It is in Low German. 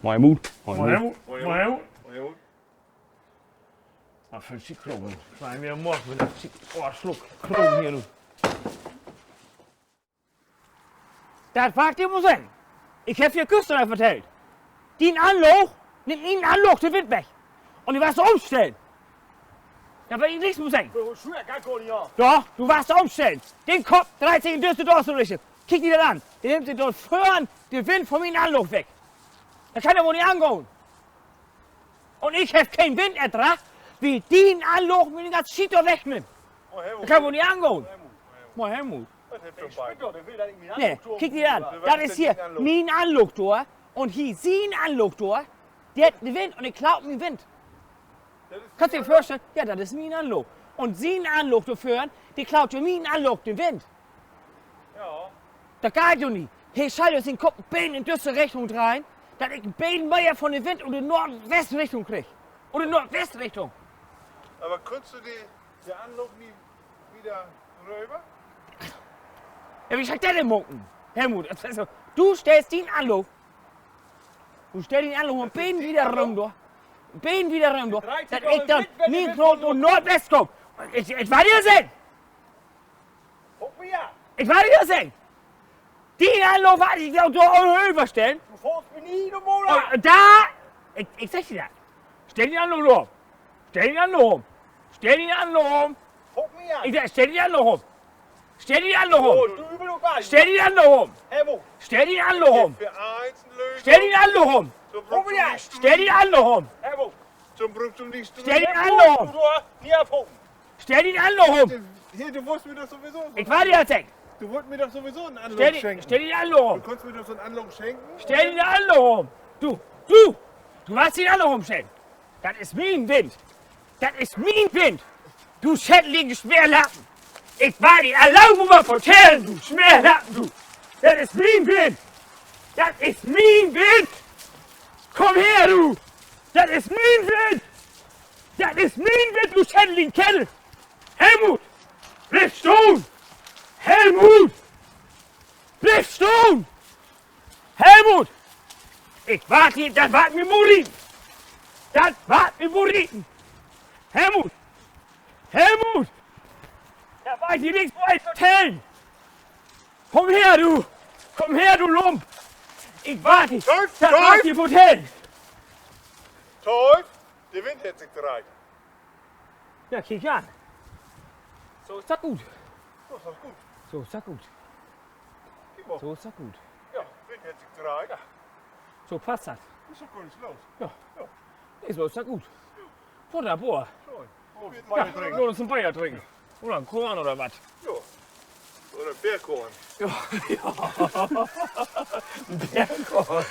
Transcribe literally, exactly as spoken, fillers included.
Moin, Helmut. Moin, Helmut. Moin, Helmut. Wat för 'n Schiet Krogen. Slaan wi morgen mit dat Schiet, oh, Sluck Krogen hier nu. Dat warrt di mal seggen. Ik heff di güstern al vertellt. Dien Anlaag nimmt mien Anlaag de Wind weg. Un du warrst ümstellen. Dor will ik nix mehr seggen. Doch, du warrst ümstellen. Den Kopp dreiht sik in düsse Richtung. Kiek di dat an. De nimmt sik dor vörn de Wind von mien Anlaag weg. Dat kann ja woll nich angahn. Un ik heff keen Wind erdragen, wiel dien Anlaag mi den ganzen Schiet dor wegnimmt. Dat kann woll nich angahn. Moin, Helmut. Nee, kiek di an. Dat is hier mien Anlaag dor un hier sien Anlaag dor. De hett de Wind un de klaut mien Wind. Kannst di dat vörstellen? Ja, dat is mien Anlaag. Un sien Anlaag dor vörn, de klaut ja mien Anlaag den Wind. Dat geiht jo nich. He schall jo sien Kopp en beten in düsse Richtung dreihen, dat ik en beten mehr von de Wind ut de Noordwestrichtung krieg. Ut de Noordwestrichtung. Aver kunnst du de, de Anlaag nich wieder röver? Ja, wo schall ik dat denn maken, Helmut? Also, du stellst dien Anlaag, du stellst dien Anlaag en beten wieder rüm dor. En beten wieder rüm dor. Dat ik denn mien Knoop ut Noordwest kaam. Ik, ik warr di dat seggen. Ik warr di dat seggen. Dien Anlaag warr ik dor överstellen. Un dor, ik, ik segg di dat. Stell dien Anlaag üm. Stell dien Anlaag üm. Stell dien Anlaag üm. Ik segg, stell dien Anlaag üm. Stell dien Anlaag üm. Stell dien Anlaag üm. Stell dien Anlaag üm. Stell dien Anlaag üm. Stell dien Anlaag üm. Stell dien Anlaag üm. Stell dien Anlaag üm. Ik warr di dat seggen. Stell dien Anlaag üm. Stell dien Anlaag üm. Du, du, du warrst dien Anlaag ümstellen. Dat is mien Wind. Dat is mien Wind. Du schändlichen Smeerlappen. Ik warr di al lang mal wat vertellen, du Smeerlappen, du. Dat is mien Wind. Dat is mien Wind. Kumm her, du. Dat is mien Wind. Dat is mien Wind, du schändlichen Kerl. Helmut, bliff stahn. Helmut, bliff stahn. Helmut, ik warr di, dat warrt mi mal rieken. Dat warrt mi mal rieken. Helmut, Helmut, dat warr ik di nix mehr vertellen. Kumm her, du. Kumm her, du Lump. Ik warr di, dat warr ik di vertellen. Tolf, de Wind hett sik dreiht. Ja, kiek an. So is dat goot. So is dat goot. So is dat goot. So is dat goot. Ja, Wind hett sik dreiht. So passt dat. Is doch gor nix los. Ja. So is dat goot. Wunnerbor. Laat uns en Beer drinken. Oder en Korn oder wat. Oder Beerkorn. Ja, ja. En Beerkorn.